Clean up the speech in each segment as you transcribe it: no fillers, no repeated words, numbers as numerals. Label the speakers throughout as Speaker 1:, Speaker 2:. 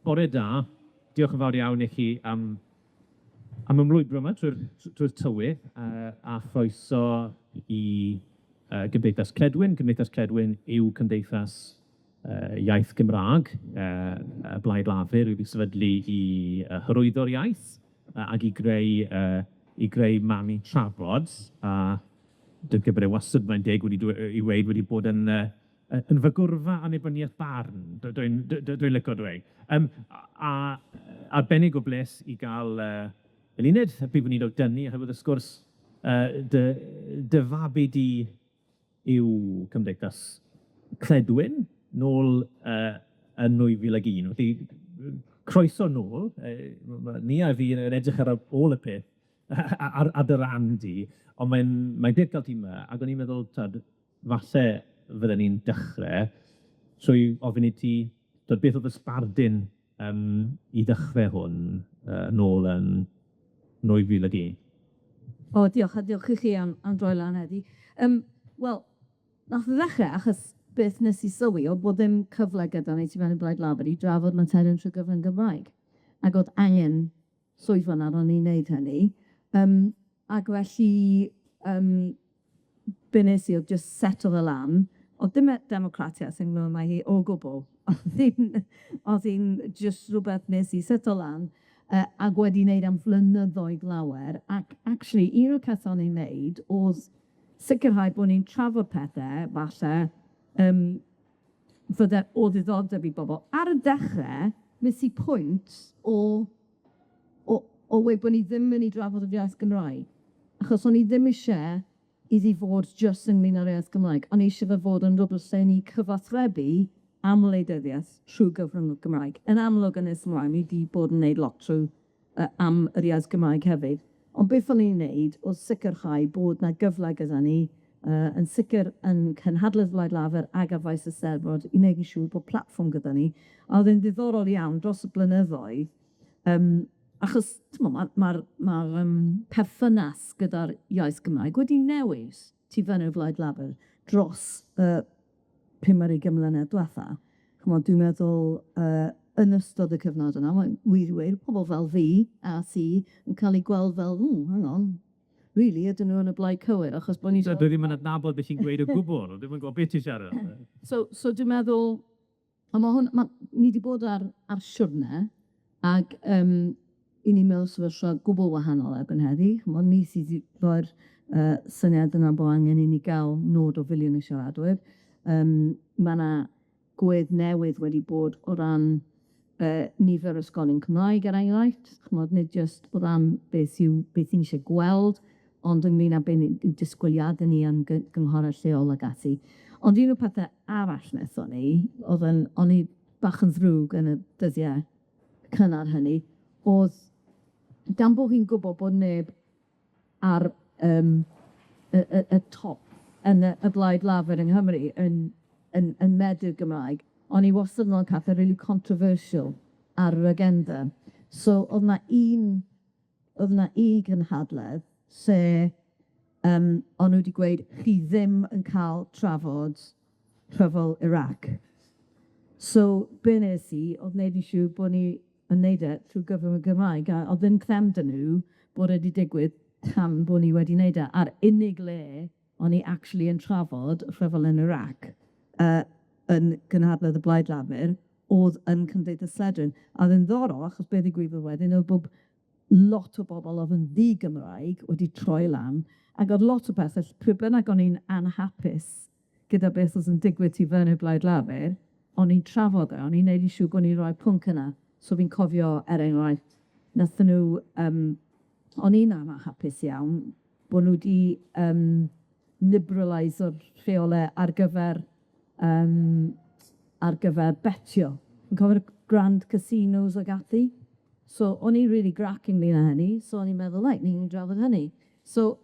Speaker 1: Bore da. Diolch yn fawr iawn i chi am am ymlwybro yma trwy'r trwy'r tywydd a chroeso i Gymdeithas Cledwyn. Cymdeithas Cledwyn yw cymdeithas iaith Gymra'g y Blaid Lafur wedi sefydlu i hyrwyddo'r iaith ag i greu i greu man i trafod, a dwi'n credu bod e wastad, mae'n deg wedi dwe- i weud, wedi bod yn yn fagwrfa annibyniaeth barn, dwi'n dwi'n licio dweud. A arbennig o bles i ga'l Eluned, y Prif Weinidog dynnu, oherwydd wrth gwrs dy dy fabi di yw Cymdeithas Cledwyn nôl yn 2001. Felly, croeso nôl, ni a fi yn edrych ar ôl y peth ar dy ran di, ond mae'n mae'n grêt ga'l ti 'ma, ag o'n i'n meddwl, t'od, falle fydden ni'n dechre trwy ofyn i ti, t'od, beth o'dd y sbardun i ddechre hwn nôl yn 2001?
Speaker 2: O, diolch, a diolch i chi am am droi lan heddi. Wel, nath o ddechre achos beth nes i sylwi o'dd bod ddim cyfle gyda ni tu fewn y Blaid Lafur i drafod materion trwy gyfrwng Gymraeg, ac o'dd angen swyddfa arnon ni wneud hynny. Ac felly be nes i o'dd jyst seto fe lan, o'dd dim democratiaeth ynghlwm â hi o gwbwl, o'dd hi'n jyst rwbeth nes i seto lan ag wedi wneud am flynyddoedd lawer, ac actually un o'r pethe o'n i'n wneud o'dd sicrhau bo' ni'n trafod pethe falle fydde o ddiddordeb i bobol. Ar y dechre, nes i pwynt o o o weud bo' ni ddim yn mynd i drafod yr iaith Gymraeg, achos o'n i ddim isie iddi fod jyst ynglyn â'r iaith Gymraeg, o'n i isie fe fod yn rwbeth lle ni'n cyfathrebu am wleidyddiaeth trwy gyfrwng y Gymraeg. Yn amlwg yn nes ymlaen, ni 'di bod yn neud lot trwy am yr iaith Gymraeg hefyd, ond beth o'n i'n neud o'dd sicrhau bod 'na gyfle gyda ni yn sicr yn cynhadledd Blaid Lafur ag ar faes y Steddfod i wneud yn siŵr bod platfform gyda ni, a o'dd e'n ddiddorol iawn dros y blynyddoedd, achos t'mo' ma' ma'r ma'r perthynas gyda'r iaith Gymraeg wedi newid tu fewn i'r Blaid Lafur dros y pum ar ugen mlynedd dwetha. Ch'mod, dwi'n meddwl yn ystod y cyfnod yna, mae'n wir i weud, pobol fel fi a ti yn ca'l 'u gweld fel, ww, hang on, rili, ydyn nw yn y blaid cywir, achos bo' ni...
Speaker 1: So dwi ddim yn adnabod beth ti'n gweud o gwbwl, dwi'm yn gwbod beth ti'n siarad am.
Speaker 2: So dwi'n meddwl, a ma' hwn, ma' ni 'di bod ar ar siwrne, ag 'yn ni mewn sefyllfa gwbwl wahanol erbyn heddi, ch'mod, ni sy 'di rhoi'r syniad yna bo' angen i ni ga'l nod o filiwn o siaradwyr. Ma' 'na gwedd newydd wedi bod o ran nifer o ysgolion Cymraeg, er enghraifft, ch'mod, nid jyst o ran beth yw beth ni'n isie gweld, ond ynglyn â be' ni 'yn disgwyliade ni am gynghorau lleol ag ati. Ond un o'r pethe arall wnaethon ni, o'dd yn o'n i bach yn ddrwg yn y dyddie cynnar hynny, o'dd gan bo' fi'n gwbod bod neb ar y y y top yn y Blaid Lafur yng Nghymru yn yn yn medru'r Gymraeg, o'n i wastad yn me'wl pethe rili controversial ar yr agenda. So o'dd 'na un o'dd 'na un cynhadledd lle o'n nw 'di gweud, chi ddim yn ca'l trafod rhyfel Irac. So be' nes i o'dd neud yn siŵr bo' ni yn neud e trwy gyfrwng y Gymraeg, a o'dd ddim clem 'da nw bod e 'di digwydd tan bo' ni wedi neud e, a'r unig le o'n i actually yn trafod rhyfel yn Irac yn gynhadledd y Blaid Lafur o'dd yn Cymdeithas Cledwyn. A o'dd e'n ddiddorol, achos be' ddigwyddodd wedyn o'dd bob lot o bobol o'dd yn ddi-Gymraeg wedi troi lan, ac o'dd lot o pethe, pryd bynnag o'n i'n anhapus gyda beth o'dd yn digwydd tu fewn i'r Blaid Lafur, o'n i'n trafod e, o'n i'n neud yn siŵr bo' ni'n roi pwnc yna. So fi'n cofio, er enghraifft, nathon nw o'n i'n anhapus iawn bo' nw 'di liberaliso'r rheole ar gyfer ar gyfer betio. Fi'n cofio'r grand casinos ag ati. So o'n i'n rili grac ynglyn â hynny, so o'n i'n meddwl, reit, ni'n drafod hynny. So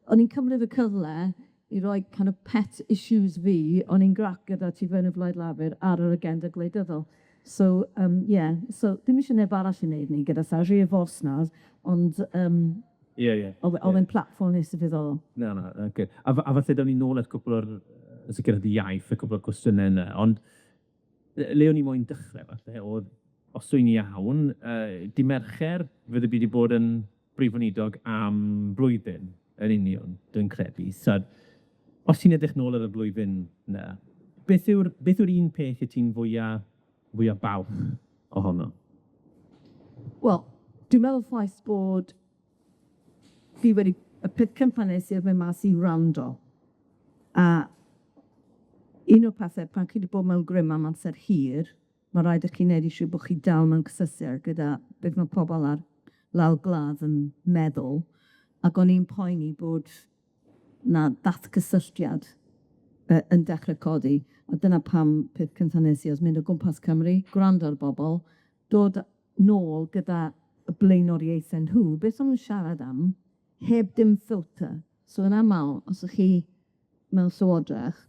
Speaker 2: o'n i'n cymryd y cyfle i roi kind of pet issues fi, o'n i'n grac gyda tu fewn y Blaid Lafur ar yr agenda gwleidyddol. So ie, so ddim isie neb arall i wneud 'ny gyda llaw, rhy fos nawr, ond
Speaker 1: Ie, ie.
Speaker 2: O'dd e'n platfform eitha diddorol.
Speaker 1: Na, na, ocê. A a falle dawn ni nôl at cwpwl o'r yn sicir ar y iaith, y cwpwl o'r cwestiyne yna, ond le o'n i moyn dechrau falle o'dd os dwi'n iawn, yy dy' Mercher fydde fi 'di bod yn Brif Weinidog am blwyddyn yn union, dwi'n credu. So, os ti'n edrych nôl ar y blwyddyn 'na, beth yw'r beth yw'r un peth wyt ti'n fwya fwya balch ohono?
Speaker 2: Wel, dwi'n meddwl ffaith bod fi wedi, y peth cynta nes i oedd mynd mas i wrando, a un o'r pethe pan chi 'di bod mewn grym am amser hir, ma' raid i chi neud yn siŵr bo' chi dal mewn cysylltiad gyda beth ma' pobol ar lawr gwlad yn meddwl, ac o'n i'n poeni bod 'na datgysylltiad yy yn dechre codi, a dyna pam peth cynta nes i o'dd mynd o gwmpas Cymru, gwrando ar bobol, dod nôl gyda y blaenoriaethau nhw, beth o'n nw'n siarad am, heb dim filter. So yn amal, os o'ch chi mewn llywodreth,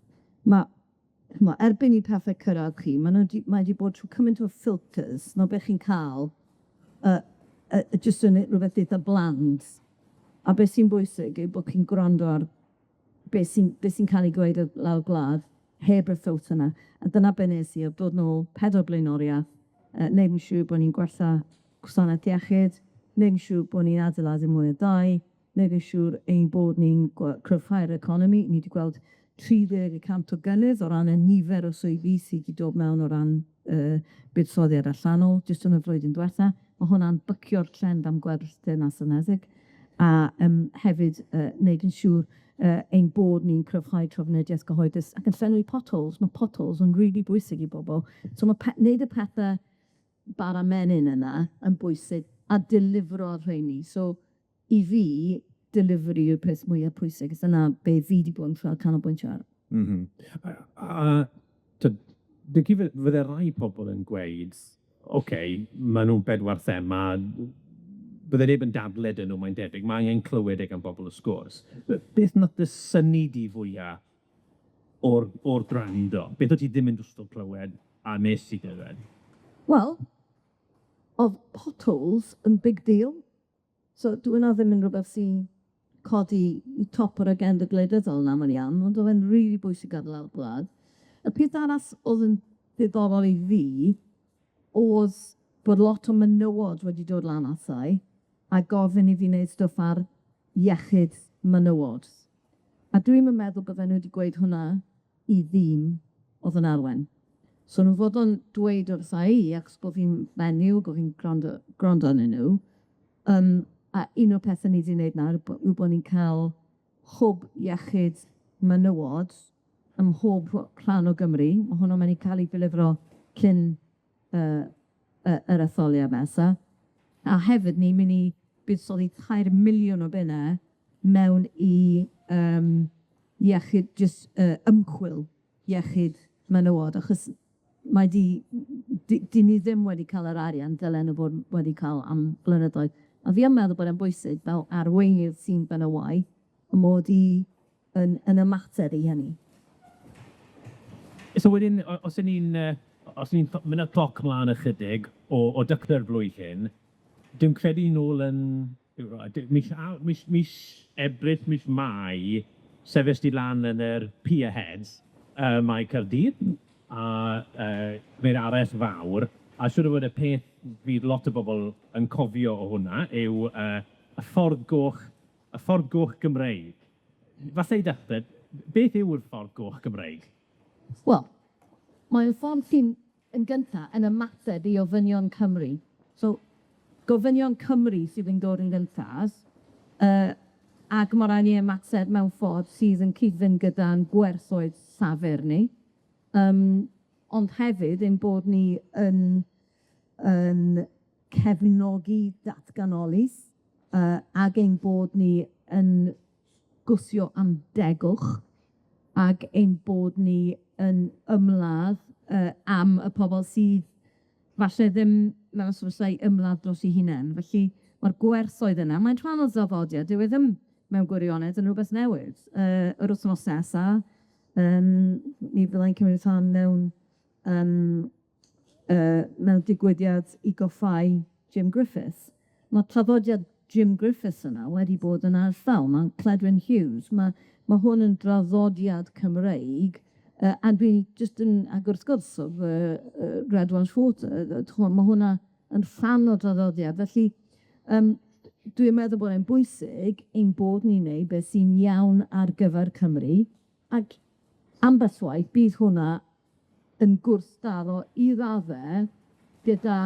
Speaker 2: ma' ch'mo' erbyn i pethe cyrradd chi, ma' nw 'di mae 'di bod trw cymaint o filters, ma' be' chi'n ca'l yy yy jyst yn rwbeth eitha bland. A be' sy'n bwysig yw bo' chi'n gwrando ar be' sy'n be' sy'n ca'l 'i gweud ar lawr gwlad, heb y filter 'na. A dyna be' nes i, o'dd dod nôl pedwar blaenoriath, yy neud yn siŵr bo' ni'n gwella gwasanaeth iechyd, neud yn siŵr bo' ni'n adeiladu mwy o dai, neud yn siŵr ein bod ni'n cryfhau'r economi. Ni 'di gweld 30% o gynnydd o ran y nifer o swyddi sy 'di dod mewn o ran yy buddsoddiad allanol jyst yn y flwyddyn dwetha. Ma' hwnna'n bycio'r trend am gweddill Deyrnas Unedig a yym hefyd yy neud yn siŵr yy ein bod ni'n cryfhau trafnidiaeth gyhoeddus ac yn llenwi potholes, ma' potholes yn rili bwysig i bobol. So ma' pe- neud y pethe bara menyn yna yn bwysig a delifro'r rheini. So i fi, delivery yw'r peth mwya pwysig, 'chos dyna be' fi 'di bod yn trial canolbwyntio ar.
Speaker 1: M-hm. A a t'od fydde rai pobol yn gweud, ocê, ma' nw'n bedwar thema, bydde neb yn dadle 'dyn nw, mae'n debyg, ma' angen clywed e gan bobol wrth gwrs. Beth nath dy synnu di fwya o'r o'r gwrando? Beth o't ti ddim yn disgwl clywed a nes ti glywed?
Speaker 2: Wel, o'dd potholes yn big deal. So dyw wnna ddim yn rwbeth sy'n codi i top yr agenda gwleidyddol yn amal iawn, ond o'dd e'n rili bwysig ar lawr gwlad. Y peth arall o'dd yn ddiddorol i fi o'dd bod lot o menywod wedi dod lan atai a gofyn i fi wneud stwff ar iechyd menywod. A dwi'm yn meddwl bydden nw 'di gweud hwnna i ddyn o'dd yn arwen. So nw fod o'n dweud wrtha i, achos bo' fi'n menyw, bo' fi'n gwrando gwrando arnyn nw yym a un o'r pethe ni 'di wneud nawr yw bo' yw bo' ni'n ca'l hwb iechyd menywod ym mhob rhan o Gymru. Ma' hwnna'n mynd i ca'l 'i delifro cyn yy yy yr etholiad nesa. A hefyd ni'n myn' i buddsoddi tair miliwn o bunne mewn i yym iechyd jyst yy ymchwil iechyd menywod, achos mae 'di 'dyn ni ddim wedi ca'l yr arian dylen nw fod wedi ca'l am blynyddoedd. A fi yn meddwl bod e'n bwysig fel arweinydd sy'n benywaidd, 'y mod i yn yn ymateb i hynny.
Speaker 1: So wedyn, os 'yn ni'n yy os ni'n mynd â'r cloc mlan ychydig o o dechrau'r flwyddyn, dwi'n credu nôl yn mis a- mis mis Ebrill, mis Mai, sefyll di lan yn yr Pierhead ym Mae Caerdydd, a yy gwneud araith fawr, a siŵr o fod y peth fydd lot o bobol yn cofio o hwnna yw yy y ffordd goch, y ffordd goch Gymreig. Falle i ddechre, beth yw'r ffordd goch Gymreig?
Speaker 2: Wel, mae'n ffordd sy'n yn gynta yn ymateb i ofynion Cymru. So, gofynion Cymru sydd yn dod yn gyntaf, yy ac ma' raid ni ymateb mewn ffordd sydd yn cyd-fynd gyda'n gwerthoedd llafur ni, yym ond hefyd ein bod ni yn yn cefnogi datganoli, yy ag ein bod ni yn gwthio am degwch, ag ein bod ni yn ymladd yy am y pobol sydd falle ddim mewn sefyllfa i ymladd dros 'u hunen. Felly ma'r gwerthoedd yna, mae'n rhan o'r draddodiad, dyw e ddim mewn gwirionedd yn rwbeth newydd. Yy yr wthnos nesa, yym mi fyddai'n cymryd rhan mewn yym yy mewn digwyddiad i goffáu Jim Griffiths. Ma' traddodiad Jim Griffiths yna wedi bod yna ers dalwm, ma' Cledwyn Hughes, ma' ma' hwn yn draddodiad Cymreig A dwi jyst yn, ag wrth gwrs o'dd Red Welsh Water, ch'mo' ma' hwnna yn rhan o draddodiad, felly dwi'n meddwl bod e'n bwysig ein bod ni'n neud beth sy'n iawn ar gyfer Cymru, ac ambell waith bydd hwnna yn gwrthdaro i radde gyda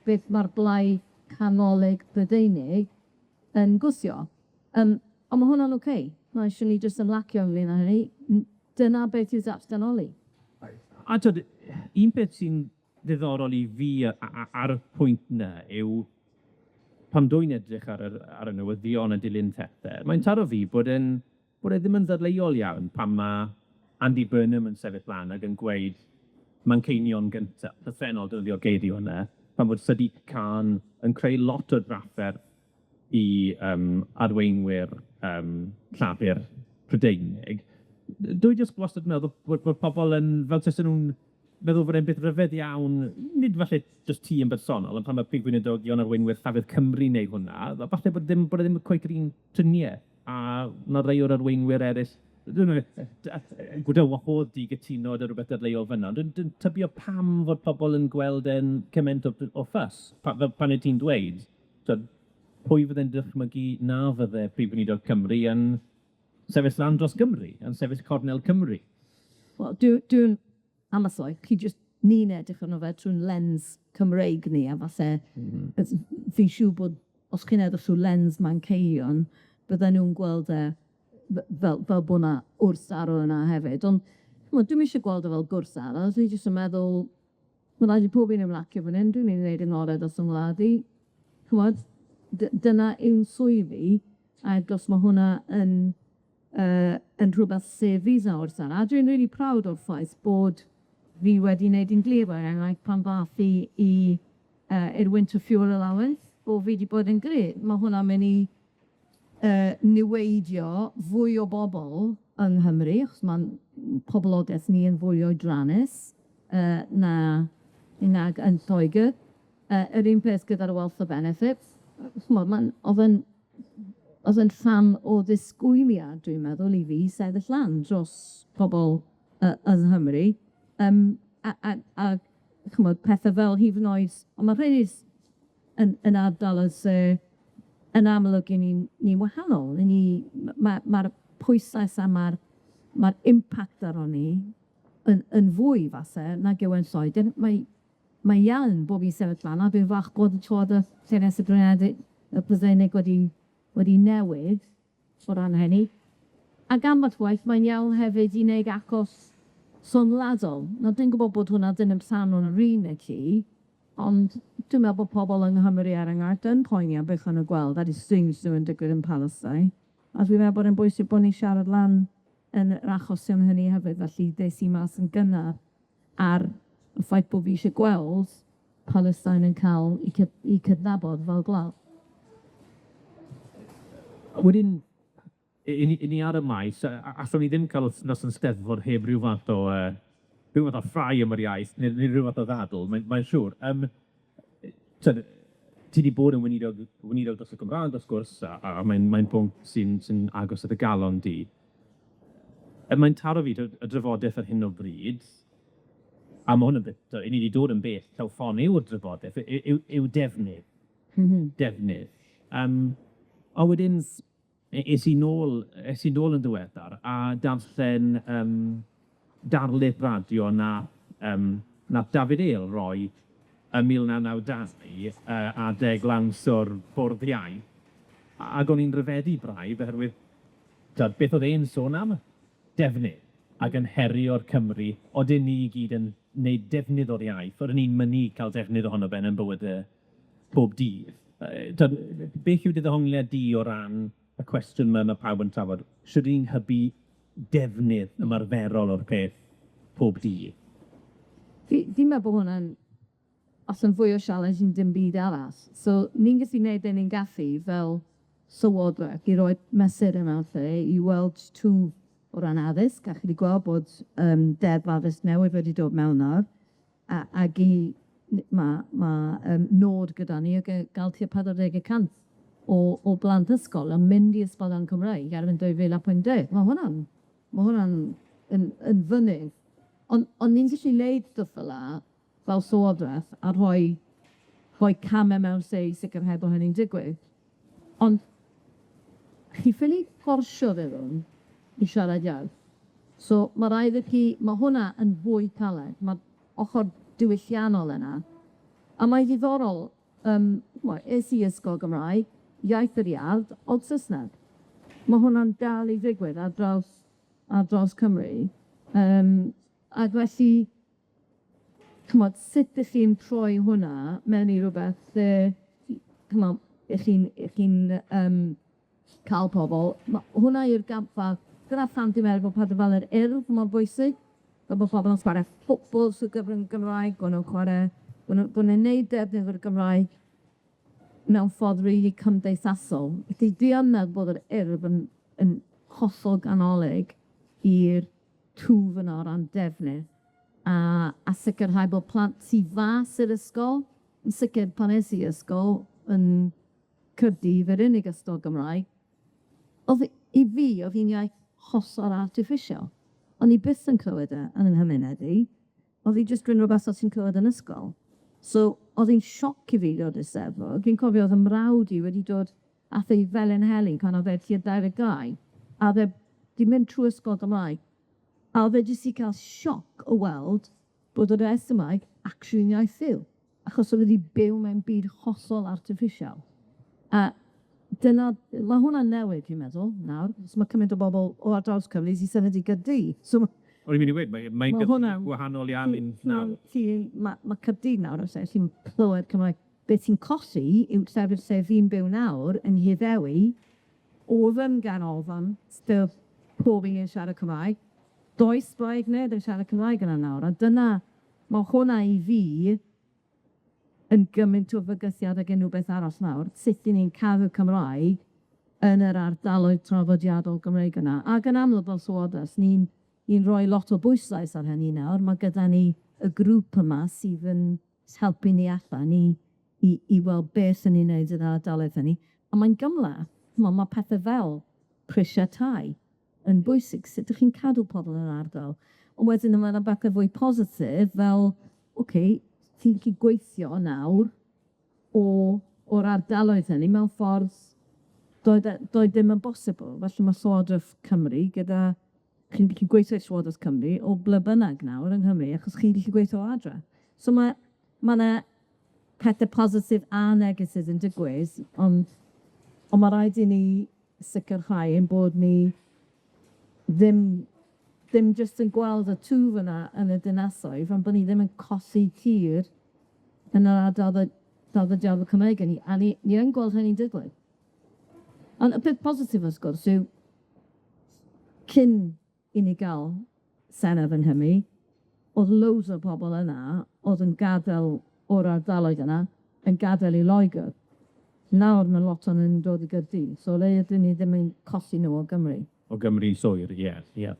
Speaker 2: beth ma'r blaid canolig Brydeinig yn gwthio. On' ma' hwnna'n ocê, ma' isie ni jyst ymlacio ynglyn â hynny. Dyna beth yw datganoli.
Speaker 1: A t'od, un peth sy'n ddiddorol i fi ar y pwynt 'na yw pan dwi'n edrych ar yr ar y newyddion a dilyn pethe, mae'n taro fi bod e'n bod e ddim yn ddadleuol iawn pan ma' Andy Burnham yn sefyll lan ag yn gweud Manceinion gynta, llythrennol defnyddio'r geirie yna, pan fod Sadiq Khan yn creu lot o drafferth i arweinwyr Llafur Prydeinig. Dwi jyst wastad yn meddwl bod pobol yn, fel tasen nw'n meddwl bod e'n beth ryfedd iawn, nid falle jyst ti yn bersonol, ond pan ma' prif weinidogion arweinwyr Llafur Cymru neud hwnna, falle bod ddim bod e ddim cweit yr un trinieth, a ma' rei o'r arweinwyr eryll, gyda wahodd di gytuno 'da rwbeth dadleuol fynna, ond dwi'n tybio pam fod pobol yn gweld e'n cymaint o ffys, fel pan wyt ti'n dweud, t'od, pwy fydde'n dychmygu na fydde Prif Weinidog Cymru yn sefyll lan dros Gymru, yn sefyll cornel Cymru?
Speaker 2: Wel, dwi'n ambell waith, chi jyst, ni'n edrych arno fe trwy'n lens Cymreig ni, a falle fi'n siŵr bod os chi'n edrych trwy lens Manceinion, bydden nw'n gweld e fel bo' 'na wrthdaro yna hefyd, ond ch'mod, dwi'm isie gweld o fel gwrthdaro, dwi jyst yn meddwl, ma' raid i pob un ymlacio fan 'yn, dwi'n mynd i neud yng ngorau dros 'y ngwlad i, ch'mod, dyna yw'n swydd i, ac os ma' hwnna yn rhwbeth sy wrth a dwi'n rili proud o'r ffaith bod fi wedi wneud yn glir, er enghraifft, pan ddath i i i'r Winter Fuel Allowance, bo' fi 'di bod yn glir, ma' hwnna'n myn' i niweidio fwy o bobol yng Nghymru, achos ma'n poblogeth ni yn fwy oedrannus na nag yn Lloegr. Yr un peth gyda'r welfare benefits, ch'mod, ma'n o'dd yn o'dd yn rhan o ddisgwyliad, dwi'n meddwl, i fi sefyll lan dros pobol yng Nghymru, a ch'mod, pethe fel hyd yn oed, on' ma' rheiny yn ardaloedd sy yn amlwg 'yn ni'n wahanol, 'yn ni ma'r pwyslais a ma'r impact aron ni yn fwy falle nag yw e'n Lloegr. Mae iawn bo' fi'n sefyll lan, a dwi'n falch bod t'wod y Llynes y Brynedig y Brydeinig wedi newid o ran hynny. Ac ambell waith, mae'n iawn hefyd i wneud achos rhyngwladol. Nawr, dwi'n gwbod bod hwnna ddim yn rhan o'n remit i, ond dwi'n meddwl bod pobl yng Nghymru er enghraifft yn poeni am beth maen nhw'n gweld ar y things sydd yn digwydd yn Palestine. A dwi'n meddwl bod e'n bwysig bod ni'n siarad lan yn yr achosion hynny hefyd, felly des i mas yn gynnar ar y ffaith bod fi eisiau gweld Palestine yn cael 'i cydnabod fel gwlad.
Speaker 1: Wedyn, i ni ar y maes, allwn ni ddim cael wythnos yn Steddfod heb ryw fath o ryw fath o ffrae am yr iaith, neu ryw fath o ddadl, mae'n siŵr. T'od, ti 'di bod yn weinidog dros y Gymraeg, wrth gwrs, a mae'n bwnc sy'n agos at y galon di. Mae'n taro fi, y drafodaeth ar hyn o bryd, a ma' hwn yn beth, i ni 'di dod yn bell, taw ffon yw'r drafodaeth, yw defnydd. Defnydd. A wedyn, es i nôl yn ddiweddar a darllen darlith radio nath Dafydd Êl roi ym 1992 adeg lansio'r Bwrdd Iau, ac o'n i'n ryfeddu braidd oherwydd, t'od, beth o'dd e'n sôn am? Defnydd, ac yn herio'r Cymry, odyn ni i gyd yn neud defnydd o'r iaith, oedden ni'n mynnu cael defnydd ohono fe yn bywyde pob dydd. T'od, beth yw dy ddehongliad di o ran y cwestiwn 'ma ma' pawb yn trafod, shwd 'yn ni'n hybu defnydd ymarferol o'r peth pob dydd?
Speaker 2: Fi'n meddwl bod hwnna'n allan fwy o sialens yn dim byd arall. So ni'n gallu neud be' ni'n gallu fel Llywodraeth i roi mesur mewn lle i weld twf o ran addysg, a chi 'di gweld bod deddf addysg newydd wedi dod mewn nawr, a ag i ma' nod gyda ni o gael tua 40% o blant ysgol yn mynd i ysgolion Cymraeg erbyn 2050. Ma' hwnna'n yn fynydd. Ond ni'n gallu neud stwff fel 'a fel Llywodraeth a rhoi came mewn lle i sicrhau bo' hynny'n digwydd. Ond chi ffili fforsio rywun i siarad iaith. So ma' raid i chi, ma' hwnna yn fwy caled, ma'r ochor diwylliannol yna, a mae'n ddiddorol, ch'mo', es i ysgol Gymraeg, iaith yr iard, o'dd Sysneg. Ma' hwnna'n dal i ddigwydd ar draws Cymru, ag felly, ch'mod, sut 'dych chi'n troi hwnna mewn i rwbeth lle, ch'mo', 'ych chi'n ca'l pobol, ma' hwnna yw'r gampfa, dyna pham dwi'n meddwl bod pethe fel yr Urdd mor bwysig, fel bo' pobol yn chware ffwtbol trwy gyfrwng Gymraeg, bo' nw'n chware, bo' nw'n neud defnydd o'r Gymraeg mewn ffordd rili cymdeithasol. Felly dwi yn meddwl bod yr Urdd yn hollol ganolog i'r twf yna o ran defnydd, a sicrhau bod plant tu fas i'r ysgol, yn sicr pan es i ysgol yn Caerdydd, yr unig ysgol Gymraeg, o'dd i fi, o'dd hi'n iaith hollol artiffisial. O'n i byth yn clywed e yn 'y nghymuned i. O'dd hi jyst yn rwbeth o' ti'n clywed yn ysgol. So o'dd hi'n sioc i fi ddod i'r Steddfod. Dwi'n cofio o'dd 'y mrawd i wedi dod ath e i Felinheli pan o'dd e tua 22, a o'dd e 'di mynd trwy ysgol Gymraeg, a o'dd e jyst 'di ca'l sioc o weld bod yr iaith Gymraeg actually'n iaith fyw, achos o'dd e 'di byw mewn byd hollol artiffisial. A dyna, ma' hwnna'n newid, dwi'n meddwl, nawr, achos ma' cymaint o bobl o ar draws Cymru 'di symud i Gaerdydd. So
Speaker 1: O'n i'n mynd i weud, mae'n gwahanol iawn nawr.
Speaker 2: Ma' Caerdydd nawr, os ti'n clywed Cymraeg, be' ti'n colli yw llefydd lle fi'n byw nawr yn Nhyddewi, o'dd yn ganolfan, still pob un yn siarad Cymraeg, does braidd neb yn siarad Cymraeg yna nawr, a dyna, ma' hwnna i fi yn gymaint o fygythiad ag unrhyw beth arall nawr, sut 'yn ni'n cadw Cymraeg yn yr ardaloedd traddodiadol Gymreig yna, ac yn amlwg fel Llywodraeth, ni'n rhoi lot o bwyslais ar hynny nawr, ma' gyda ni y grŵp yma sydd yn helpu ni allan i weld beth 'yn ni'n neud yn yr ardaloedd hynny, a mae'n gymleth, ch'mo' ma' pethe fel prisiau tai yn bwysig, sut 'dych chi'n cadw pobl yn yr ardal, ond wedyn ma' 'na bethe fwy positif fel, ocê, ti'n gallu gweithio nawr o'r ardaloedd hynny mewn ffordd doedd ddim yn bosibl, felly ma' Llywodraeth Cymru gyda, chi'n gallu gweithio i Llywodraeth Cymru o ble bynnag nawr yng Nghymru, achos chi'n gallu gweithio o adre. So ma' 'na pethe positif a negatif yn digwydd, ond ma' raid i ni sicrhau ein bod ni ddim jyst yn gweld y twf yna yn y dinasoedd, ond bod ni ddim yn colli tir yn yr ardaloedd traddodiadol Cymreig a ni yn gweld hynny'n digwydd. Ond y peth positif wrth gwrs yw cyn i ni ga'l Senedd yng Nghymru, o'dd loads o bobl yna o'dd yn gadael o'r ardaloedd yna yn gadael i Loegr. Nawr ma' lot o'n nhw'n dod i Gaerdydd, so o leia 'dyn ni ddim yn colli nhw o Gymru.
Speaker 1: O Gymru llwyr, ie, ie.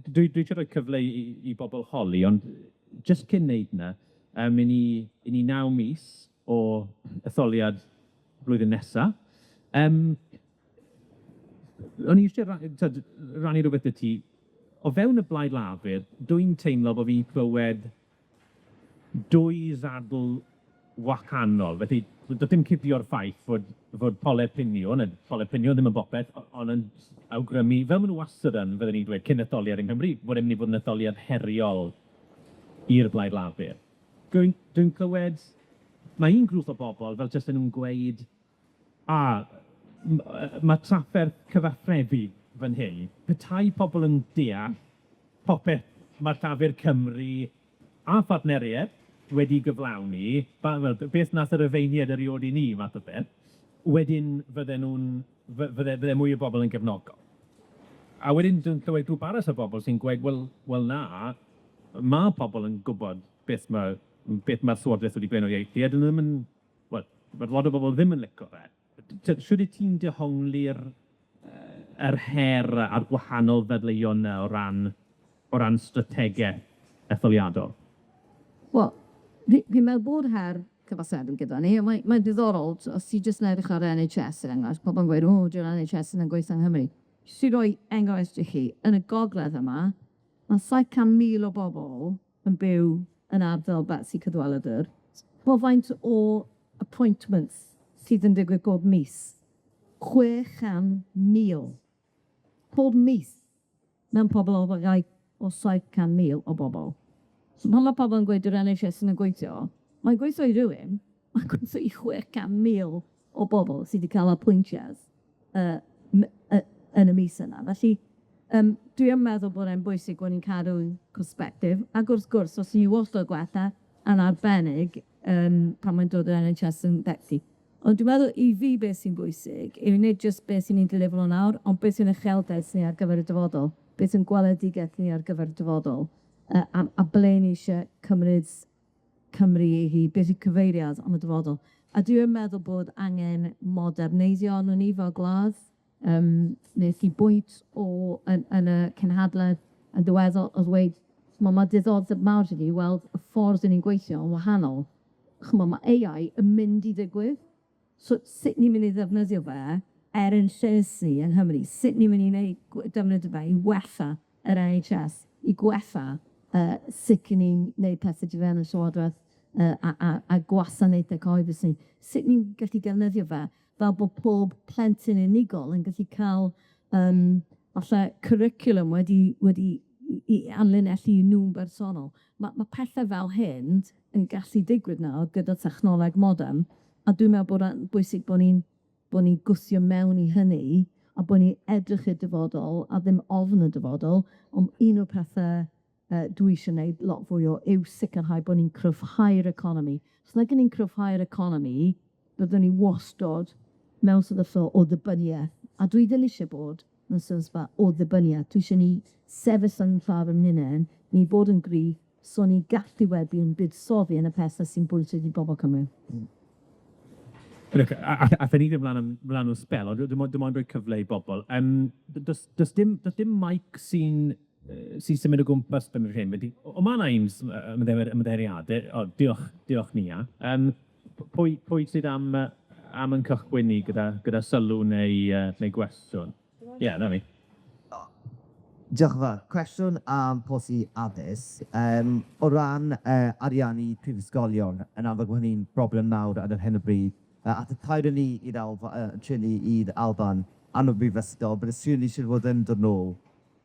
Speaker 1: Dwi isie rhoi cyfle i bobl holi, ond jyst cyn neud 'na, 'yn ni 9 mis o etholiad blwyddyn nesa. O'n i isie rannu rwbeth 'dy ti. O fewn y Blaid Lafur, dwi'n teimlo bo' fi'n clywed dwy ddadl wahanol, felly do'dd dim cuddio'r ffaith fod pole piniwn, a pole piniwn ddim yn bopeth, ond yn awgrymu, fel ma' nw wastad yn, fydden i'n dweud, cyn etholiad yng Nghymru, bod e'n mynd i fod yn etholiad heriol i'r Blaid Lafur. Dwi'n clywed, ma' un grŵp o bobol fel jyst yn nhw'n gweud, a ma' trafferth cyfathrebu fan hyn, petai pobol yn deall popeth ma' Llafur Cymru a phartneriaid wedi gyflawni, wel, beth nath yr Rufeiniaid erioed i ni, math o beth, wedyn fydden nhw'n, fydde mwy o bobl yn gefnogol. A wedyn dwi'n clywed grŵp arall o bobl sy'n gweud, wel na, ma' pobl yn gwbod beth ma' Llywodraeth wedi blaenoriaethu, a dyn nhw ddim yn, wel, ma' lot o bobl ddim yn licio fe. Shwd wyt ti'n dehongli'r yr her a'r gwahanol ddadleuon 'na o ran strategaeth etholiadol?
Speaker 2: Wel, fi'n meddwl bod her cyfathrebu gyda ni, a mae'n diddorol, os ti jyst yn edrych ar NHS er enghraifft, pobl yn gweud, o, dyw'r NHS ddim yn gweithio yng Nghymru. Jyst i roi enghraifft i chi, yn y gogledd yma, Ma' 700,000 o bobol yn byw yn ardal Betsi Cadwaladr. Wel, faint o appointments sydd yn digwydd bob mis? 600,000. Pob mis mewn pobol o rai o 700,000 o bobol. So pan ma' pobol yn gweud dyw'r En Haitch Ess ddim yn gweithio, mae'n gweithio i rywun, mae'n gweithio i 600,000 o bobol sy 'di ca'l apwyntiad yn y mis yna. Felly yym dwi yn meddwl bod e'n bwysig bod ni'n cadw persbectif, ac wrth gwrs, os 'yn ni wastad gwella, yn arbennig yym pan mae'n dod i'r En Haitch Ess yn Betsi. Ond dwi'n meddwl i fi beth sy'n bwysig yw nid jyst beth sy'n ni'n delifro nawr, ond beth sy'n uchelgais ni ar gyfer y dyfodol, beth sy'n gweledigaeth ni ar gyfer y dyfodol, yy a ble ni isie cymryd Cymru i hi, beth yw cyfeiriad am y dyfodol. A dwi yn meddwl bod angen moderneiddio arnon ni fel gwlad. Nes i bwynt o yn yn y cynhadledd yn ddiweddar o ddweud, ch'mo' ma' diddordeb mawr 'da fi weld y ffordd 'dan ni'n gweithio yn wahanol. Ch'mo' ma' Ay I yn mynd i ddigwydd, so sut ni'n mynd i ddefnyddio fe er ein lles ni yng Nghymru? Sut ni'n mynd i wneud defnyddio fe i wella yr En Haitch Ess, i gwella sut 'yn ni'n neud pethe tu fewn y Llywodreth a gwasanaethe cyhoeddus ni? Sut ni'n gallu defnyddio fe fel bod pob plentyn unigol yn gallu ca'l yym falle cwricwlwm wedi 'i amlinellu i nw'n bersonol. Ma' pethe fel hyn yn gallu digwydd nawr gyda technoleg modern, a dwi'n meddwl bod e'n bwysig bo' ni'n bo' ni'n gwthio mewn i hynny, a bo' ni'n edrych i'r dyfodol a ddim ofn y dyfodol, ond un o'r pethe dwi isie neud lot fwy o yw sicrhau bo' ni'n cryfhau'r economi. Os nag 'yn ni'n cryfhau'r economi, byddwn ni wastod mewn sefyllfa o ddibyniaeth, a dwi ddim isie bod mewn sefyllfa o ddibyniaeth. Dwi isie ni sefyll yn llaw 'yn hunen, ni bod yn gryf, so ni'n gallu wedyn buddsoddi yn y pethe sy'n bwysig i bobol Cymru.
Speaker 1: Look, allen ni ddim mlan am mlan am sbel, ond dim ond dim ond rhoi cyfle i bobol. Does dim mic sy'n symud o gwmpas ben hyn. Wedi, o, ma' 'na un ymddiheuriade. O, diolch, diolch Nia. Pwy sydd am yn cychwyn ni gyda sylw neu gwestiwn? Ie, yeah, 'na ni.
Speaker 3: Diolch yn fawr. Cwestiwn am polisi addysg. O ran ariannu prifysgolion, yn amlwg ma' hynny'n broblem mawr ar yr hyn o bryd. Ath y tair o ni i'r Alba- tri ni i'r Alban am y brifysgol, but as soon as fod yn dod nôl.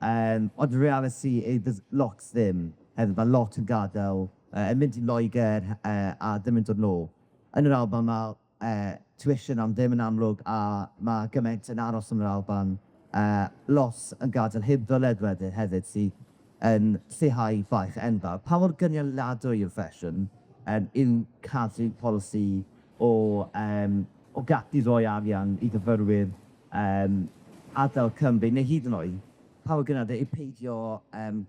Speaker 3: Ond y reality is there's lot ddim. Hefyd, ma' lot yn gadael, yn mynd i Loegr a ddim yn dod nôl. Yn yr Alban ma' tuition am ddim yn amlwg a ma' gymaint yn aros yn yr Alban. Lot yn gadael heb ddyled wedyn hefyd sydd yn lleihau baich enfawr. Pa mor gynaliadwy yw'r fersiwn yw cadw polisi o gallu roi arian i fyfyrwyr adael Cymru, neu hyd yn oed, pa mor gynaliadwy yw peidio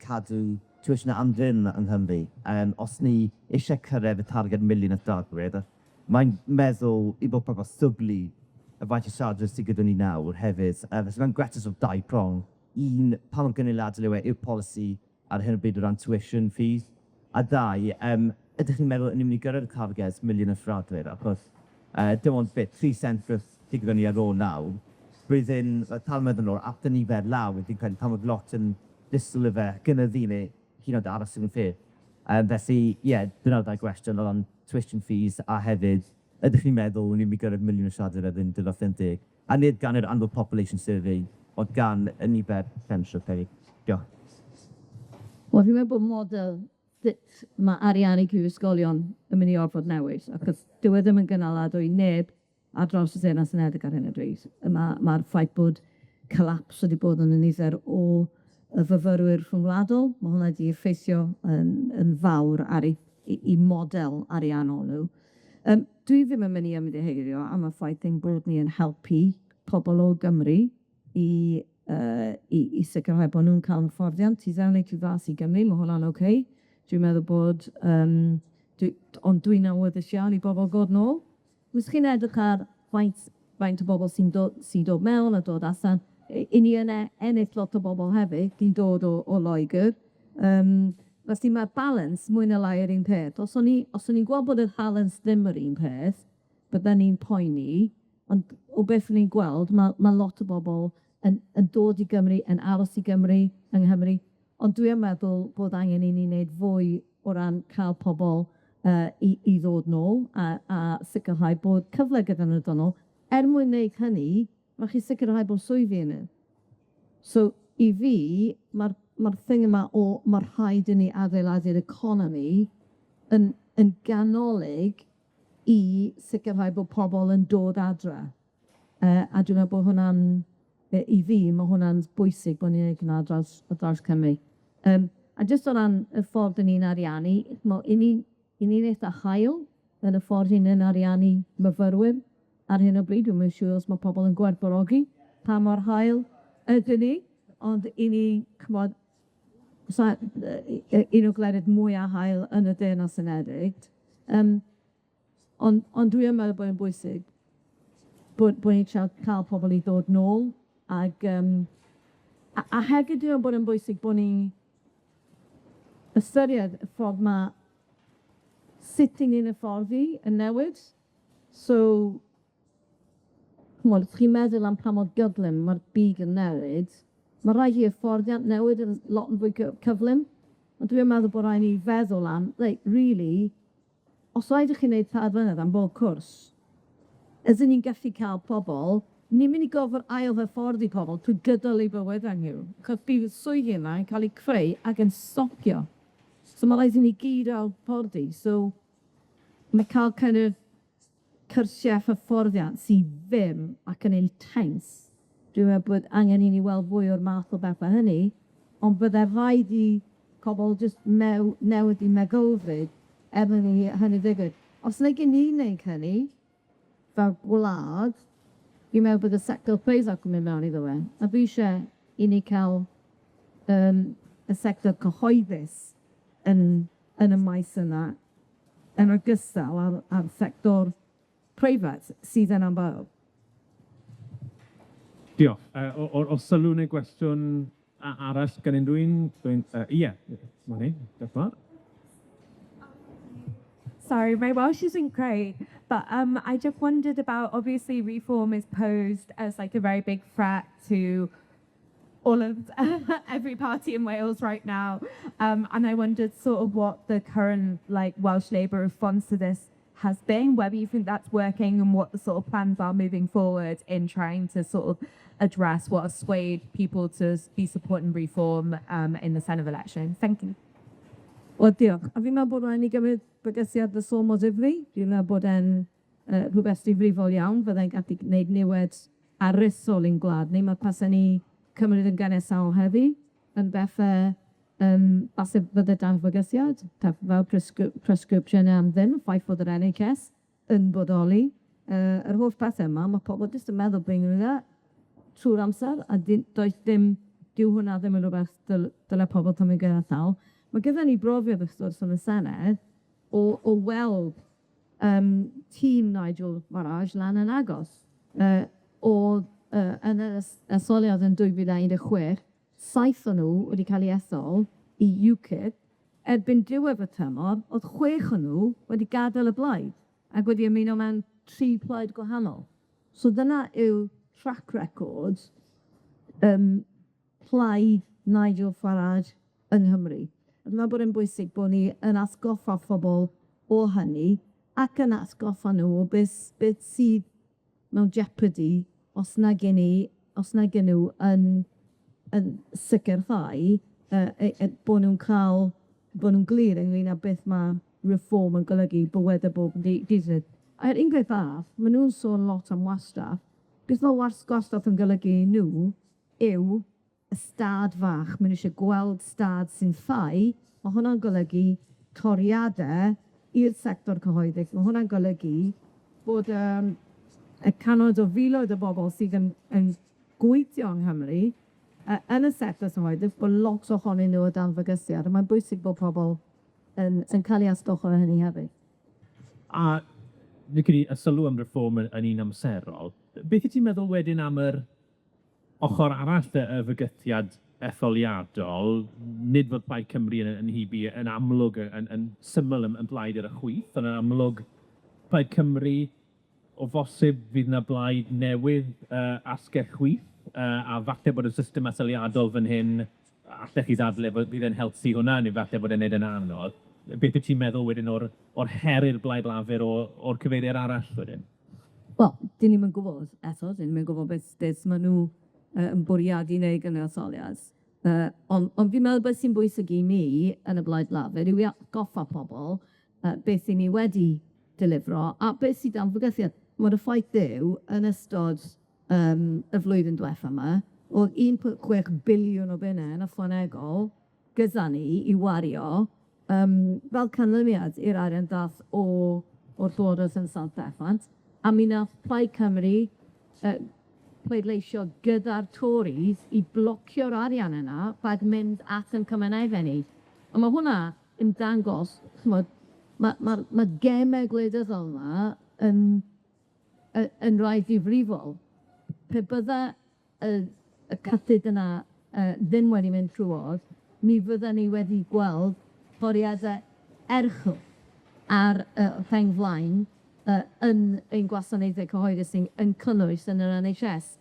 Speaker 3: cadw tuition am ddim yng Nghymru? Os ni isie cyrraedd y targed miliwn o siaradwyr, mae'n meddwl i bod pwrpas dwblu y faint o siaradwyr sydd gyda ni nawr hefyd. Felly mae'n gwestiwn sort of dau prong. Un, pa mor gynaliadwy yw e yw'r polisi ar hyn o bryd o ran tuition fees? A dau, ydych chi'n meddwl ni'n mynd i gyrraedd y targed miliwn o siaradwyr? Achos dim ond beth, 3 cent sydd gyda ni ar ôl nawr. Blwyddyn, 4 mlynedd yn ôl, after nifer lawr, fi'n credu pan oedd lot yn disgwyl i fe gynyddu neu hyd yn oed aros yn y lle. Felly, ie, yeah, dyna'r ddau gwestiwn o ran tuition fees a hefyd, ydych chi'n meddwl ni'n mynd i gyrraedd miliwn o siaradwyr erbyn 2050? A nid gan yr Annual Population Survey, ond gan y nifer census hefyd. Diolch.
Speaker 2: Wel, fi'n meddwl bod model sut ma' ariannu prifysgolion yn mynd i orfod newid, achos dyw e ddim yn gynaladwy neb ar draws y Deyrnas Unedig ar hyn o bryd. Ma'r ffaith bod collapse wedi bod yn y nifer o y fyfyrwyr rhyngwladol, ma' hwnna 'di effeithio yn fawr ar 'u model ariannol nw. Dwi ddim yn mynd i ymddiheurio am y ffaith ein bod ni yn helpu pobol o Gymru i sicrhau bo' nw'n ca'l hyfforddiant tu fewn neu tu fas i Gymru, ma' hwnna'n ocê. Dwi'n meddwl bod ond dwi'n awyddus iawn i bobol ddod nôl. Os chi'n edrych ar faint o bobol sy'n dod mewn a dod allan, 'yn ni yn ennill lot o bobol hefyd, sy'n dod o Loegr. Felly ma'r balance mwy ne' lai yr un peth. Os o'n i'n gweld bod y balance ddim yr un peth, bydden ni'n poeni, ond o beth o'n i'n gweld, ma' lot o bobol yn dod i Gymru, yn aros i Gymru, yng Nghymru. Ond dwi yn meddwl bod angen i ni wneud fwy o ran ca'l pobol yy i i ddod nôl a a sicrhau bod cyfle gyda nw dod nôl. Er mwyn wneud hynny, ma' chi sicrhau bod swyddi yna. So i fi, ma'r ma'r thing yma o ma' rhaid i ni adeiladu'r economi yn yn ganolig i sicrhau bod pobol yn dod adre. Yy a dwi'n meddwl bod hwnna'n yy i fi, ma' hwnna'n bwysig bo' ni'n neud hwnna ar draws ar draws Cymru. Yym a jyst o ran y ffordd 'dan ni'n ariannu, ch'mo', 'yn ni 'yn ni'n eitha hael yn y ffordd 'yn ni'n ariannu myfyrwyr ar hyn o bryd. Dwi'm yn siŵr os ma' pobol yn gwerthfawrogi pa mor hael ydyn ni, ond 'yn ni, ch'mod, sa yy un o'r gwledydd mwya hael yn y Deyrnas Unedig. Yym ond ond dwi yn meddwl bod e'n bwysig bod bo' ni'n trial ca'l pobol i ddod nôl ag yym a a hefyd dwi'n meddwl bod e'n bwysig bo' ni'n ystyried y ffordd ma' sut 'yn ni'n hyfforddi yn newid. So, ch'mod, os chi'n meddwl am pa mor gyflym ma'r byd yn newid, ma' raid i hyfforddiant newid yn lot yn fwy cyflym. Ond dwi yn meddwl bo' raid ni feddwl am, reit, rili, os raid i chi wneud tair blynedd am bob cwrs, ydyn ni'n gallu ca'l pobol, ni'n mynd i gorfod ail-hyfforddi pobol trwy gydol eu bywydau nhw, achos bydd y swyddi yma yn cael eu creu ac yn stopio. So ma' raid i ni gyd ail-hyfforddi, so ma' ca'l kind of cyrsie hyfforddiant sydd ddim ac yn intense, dwi'n meddwl bod angen i ni weld fwy o'r math o bethe hynny, ond bydde rhaid i pobol jyst newid 'u meddylfryd er mwyn i hynny ddigwydd. Os nag 'yn ni'n neud hynny, fel gwlad, fi'n meddwl bod y sector preifat yn mynd mewn iddo fe, a dwi isie i ni ca'l yym y sector cyhoeddus yn yn y maes yna, yn ogystal â'r â'r sector preifat, sydd yn amlwg.
Speaker 1: Diolch. Yy o o o sylw neu gwestiwn arall gan unrhyw un? Dwi'n yy ie, 'na ni, diolch yn fawr.
Speaker 4: Sorry, my Welsh isn't great, but I just wondered about, obviously Reform is posed as like a very big threat to all of every party in Wales right now. And I wondered sort of what the current like Welsh Labour response to this has been, whether you think that's working and what the sort of plans are moving forward in trying to sort of address what has swayed people to be supporting Reform in the Senedd election. Thank you.
Speaker 2: Wel, diolch. A fi'n meddwl bod raid ni gymryd bygythiad Reform o ddifri. Dwi'n meddwl bod e'n yy rhwbeth difrifol iawn, fyddai'n gallu gwneud niwed aruthrol i'n gwlad ni. Ma' pasen ni cymryd yn ganiataol heddi yn bethe yym falle bydde dan fygythiad, fel prescription am ddim, ffaith bod yr NHS yn bodoli. Yy yr holl pethe yma, ma' pobol jyst yn meddwl bo' ni'n trw'r amser, a does dim, dyw hwnna ddim yn rwbeth dyle pobol cymryd gyda llaw. Ma' gyda ni brofiad wrth gwrs yn y Senedd o o weld yym tîm Nigel Farage lan yn agos yy o'dd yy yn yr etholiad yn 2016, 7 o nhw wedi cael eu ethol i UKIP, erbyn diwedd y tymor, o'dd 6 o nhw wedi gadael y blaid ac wedi ymuno mewn 3 plaid gwahanol. So dyna yw track record yym plaid Nigel Farage yng Nghymru. A dwi'n meddwl bod e'n bwysig bod ni yn atgoffa phobol o hynny ac yn atgoffa nhw o beth beth sydd mewn jeopardy os nag 'yn ni os nag 'yn nw yn yn sicirhau yy yy yy bo' nw'n ca'l bo' nw'n glir ynglyn â beth ma' Reform yn golygu bywyde bob dydd. A'r un peth arall, ma' nw'n sôn lot am wastraff. Beth ma' gwastraff yn golygu i nw yw y stad fach, ma' nw isie gweld stad sy'n llai, ma' hwnna'n golygu toriade i'r sector cyhoeddus, ma' hwnna'n golygu bod yym y cannoedd o filoedd o bobol sydd yn yn gweithio yng Nghymru yy yn y sector cyhoeddus, bo' lot ohonyn nw o dan fygythiad, a mae'n bwysig bod pobol yn yn ca'l 'u atgoffa o hynny hefyd.
Speaker 1: A fi'n credu y sylw am Reform yn yn un amserol. Beth wyt ti'n meddwl wedyn am yr ochor arall y y fygythiad etholiadol, nid fod Plaid Cymru yn yn nhyb i yn amlwg yn yn syml yn yn blaid ar y chwith, ond yn amlwg Plaid Cymru o bosib fydd 'na blaid newydd yy asgell chwith, yy a falle bod y system etholiadol fan hyn allech chi ddadle bod bydd e'n helpu hwnna, neu falle bod e'n neud e'n anodd. Beth wyt ti'n meddwl wedyn o'r o'r her i'r Blaid Lafur o o'r cyfeiriad arall wedyn?
Speaker 2: Wel, 'dyn ni'm yn gwbod eto, 'dyn ni'm yn gwbod beth beth ma' nw yy yn bwriadu wneud yn yr etholiad. Yy on' ond fi'n meddwl beth sy'n bwysig i mi yn y Blaid Lafur yw i atgoffa pobol yy beth 'yn ni wedi delifro a beth sy dan fygythiad. Ch'mod y ffaith yw, yn ystod yym y flwyddyn dwetha 'ma, o'dd 1.6 biliwn o bunne yn ychwanegol gyda ni i wario yym fel canlyniad i'r arian dath o o'r Llywodreth yn San Steffan, a mi nath Plaid Cymru yy pleidleisio gyda'r Tories i blocio'r arian yna rhag mynd at 'yn cymunedau ni. A ma' hwnna yn dangos, ch'mod, ma' ma'r ma' geme gwleidyddol 'ma yn yy yn rai difrifol. Pe bydda y y cyllid yna yy ddim wedi mynd trwodd, mi fydden ni wedi gweld toriade erchyll ar y rheng flaen yy yn ein gwasanaethau cyhoeddus ni yn cynnwys yn yr En Haitch Ess.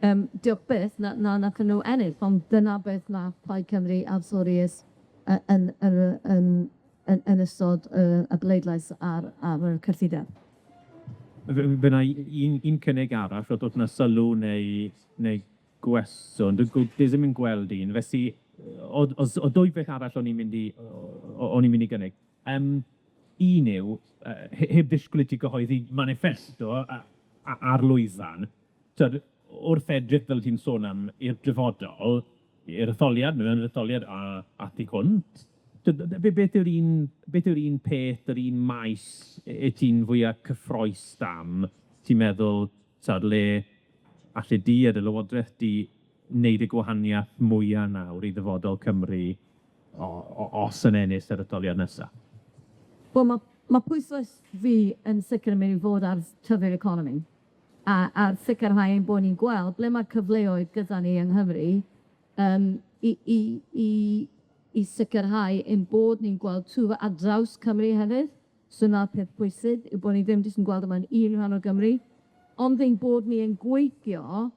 Speaker 2: Yym diolch byth na na nathon nw ennill, ond dyna beth nath Plaid Cymru a'r Tories yy yn yn y yn yn yn ystod y y bleidlais ar ar y cyllideb.
Speaker 1: Fy' 'na un un cynnig arall, os o's 'na sylw neu neu gwestiwn, dwi dwi ddim yn gweld un, felly o'dd o'dd o'dd dwy beth arall o'n i'n mynd i o'n i'n mynd i gynnig. Yym un yw, yy heb ddisgwyl i ti gyhoeddi maniffesto ar lwyfan, t'od, wrth edrych, fel ti'n sôn am, i'r dyfodol, i'r etholiad, mewn etholiad a a thu hwnt, t'od, be- beth yw'r un beth yw'r un peth, yr un maes wyt ti'n fwya cyffrous am, ti'n meddwl, t'od, le alle di a dy lywodraeth di wneud y gwahaniath mwya nawr i ddyfodol Cymru os yn ennill yr etholiad nesa?
Speaker 2: Wel, ma' ma' pwyslais fi yn sicir yn mynd i fod ar tyfu'r economi a a sicirhau ein bod ni'n gweld ble ma'r cyfleoedd gyda ni yng Nghymru yym i i i i sicirhau ein bod ni'n gweld twf ar draws Cymru hefyd. So 'na'r peth pwysig, yw bo' ni ddim jyst yn gweld o mewn un rhan o Gymru, ond ein bod ni yn gweithio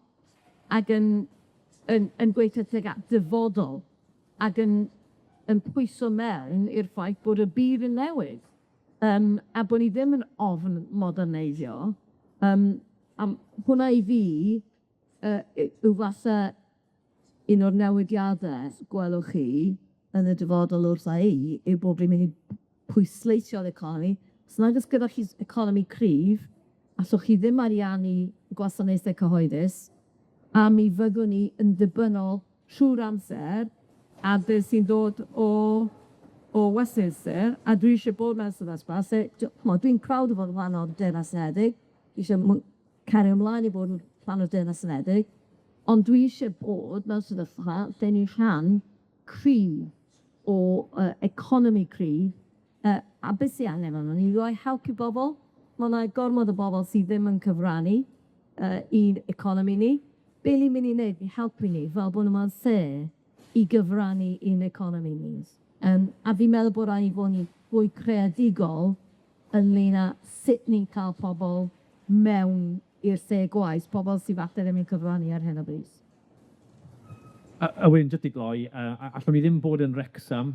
Speaker 2: ag yn yn yn gweithio tuag at dyfodol ag yn yn pwyso mewn i'r ffaith bod y byd yn newid, yym a bo' ni ddim yn ofn moderneiddio, yym a hwnna i fi yy yw falle un o'r newidiade gwelwch chi yn y dyfodol wrtha i, yw bod fi'n mynd i pwysleisio'r economi. Os nag o's gyda chi economi cryf, allwch chi ddim ariannu gwasanaethau cyhoeddus, a mi fyddwn ni yn ddibynnol trw'r amser ar beth sy'n dod o o Westminster, a dwi isie bod mewn sefyllfa lle ch'mod, dwi'n proud o fod yn rhan o'r Deyrnas Unedig, dwi isie cario ymlaen i bod yn rhan o'r Deyrnas Unedig, ond dwi isie bod mewn sefyllfa lle ni'n rhan cryf o yy economi cryf, yy a beth sy angen arnon ni yw roi help i bobol. Ma' 'na gormod o bobol sydd ddim yn cyfrannu yy i'n economi ni. Be' ni'n myn' i neud i helpu ni fel bo' nw mewn lle i gyfrannu i'n economi ni. Yym a fi'n meddwl bo' rai' bo' ni fwy creadigol ynglŷn â sut ni'n ca'l pobol mewn i'r lle gwaith, pobol sy falle ddim yn cyfrannu ar hyn o bryd.
Speaker 1: A wedyn jyst i gloi, yy allwn ni ddim bod yn Wrecsam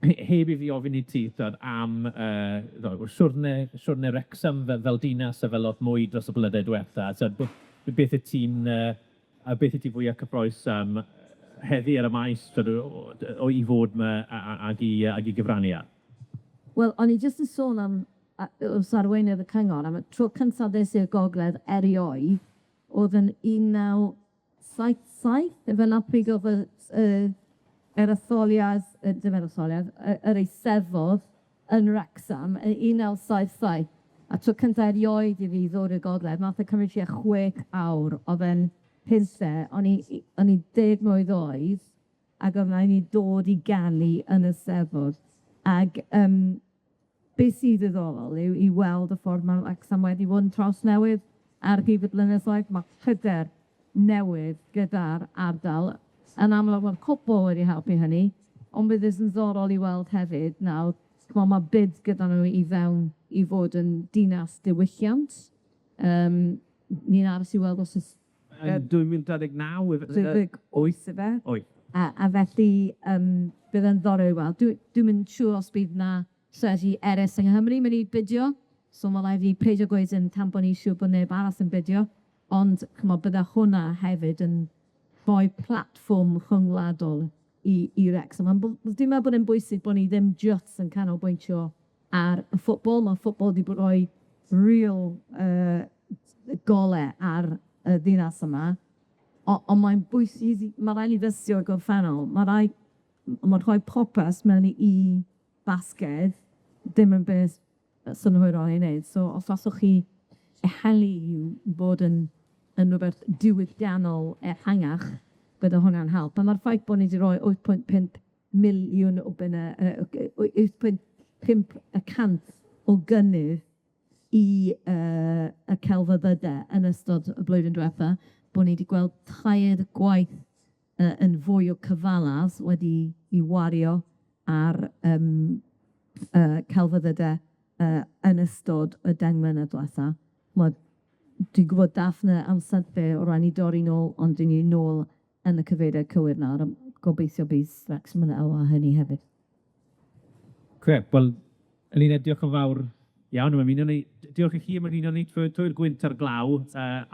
Speaker 1: heb i fi ofyn i ti, t'wod, am yy siwrne siwrne Wrecsam fel fel dinas a fel lot mwy dros y blynydde diwetha, t'wod, beth wyt ti'n yy a beth wyt ti fwya cyffrous am heddi ar y maes, t'wod, o i fod 'ma ag i yy ag i gyfrannu at?
Speaker 2: Wel, o'n i jyst yn sôn am wrth arweinydd y cyngor am y tro cynta ddes i'r gogledd erioed, o'dd yn 1977, ife 'na pryd o'dd y yy yr etholiad, yy dim yr etholiad, yy yr Eisteddfod yn Wrecsam yn 1977, a tro cynta erioed i fi ddod i'r gogledd, nath e cymryd tua chwech awr, o'dd e'n hunlle, o'n i o'n i deg mlwydd oed, ac o'dd raid ni dod i ganu yn y Steddfod, ag yym be' sy ddiddorol yw i weld y ffordd ma' Wrecsam wedi bod yn trawsnewid ar hyd y blynyddoedd, ma' hyder newydd gyda'r ardal, yn amlwg ma'r cwpwl wedi helpu hynny, ond bydd yn ddiddorol i weld hefyd nawr, ch'mo' ma' bid gyda nw i fewn i fod yn dinas diwylliant, yym ni'n aros i weld os o's
Speaker 1: Yn 2029 ife?
Speaker 4: 28 ife?
Speaker 1: Wyth.
Speaker 2: A felly bydd yn ddiddorol i weld. Dwi'm yn siŵr os bydd 'na strategy eryll yng Nghymru mynd i bidio, so ma' raid fi peidio gweud yn tan bo' ni'n siŵr bo' neb arall yn bidio, ond ch'mo' bydde hwnna hefyd yn rhoi platfform rhyngwladol i Wrecsam. Ma'n dwi'n meddwl bod e'n bwysig bo' ni ddim jyst yn canolbwyntio ar y ffwtbol, ma' ffwtbol 'di roi real gole ar y ddinas yma, on' mae'n bwysig, ma' rai' ni ddysgu o'r gorffennol, ma' rai' ma' rhoi popeth mewn i un basged ddim yn beth synhwyrol i wneud. So os allwch chi ehangu i bod yn rwbeth diwylliannol ehangach, bydde hwnna'n help. A ma'r ffaith bo' ni 'di roi 8.5 miliwn o bunne 8.5% o gynnydd i y celfyddyde yn ystod y blwyddyn diwetha, bo' ni 'di gweld tair gwaith yn fwy o cyfalaf wedi 'i wario ar celfyddyde yn ystod y 10 mlynedd dwetha. Ch'mod, dwi'n gwbod dath 'na amser o ran i dorri nôl, ond 'dyn ni nôl yn y cyfeiriad cywir nawr, a gobeithio bydd Wrecsam yn elwa o hynny hefyd.
Speaker 1: Grêt, wel, Eluned, diolch yn fawr iawn am ymuno ni. Diolch i chi am ymuno ni trwy'r gwynt a'r glaw, a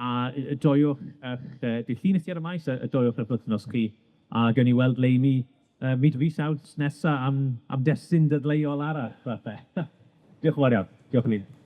Speaker 1: joiwch 'ych dydd Llun i chi ar y maes, a joiwch 'ych wythnos chi, a gewn ni weld le 'yn ni fis Awst nesa am destun dadleuol arall, falle. Diolch yn fawr iawn. Diolch Eluned.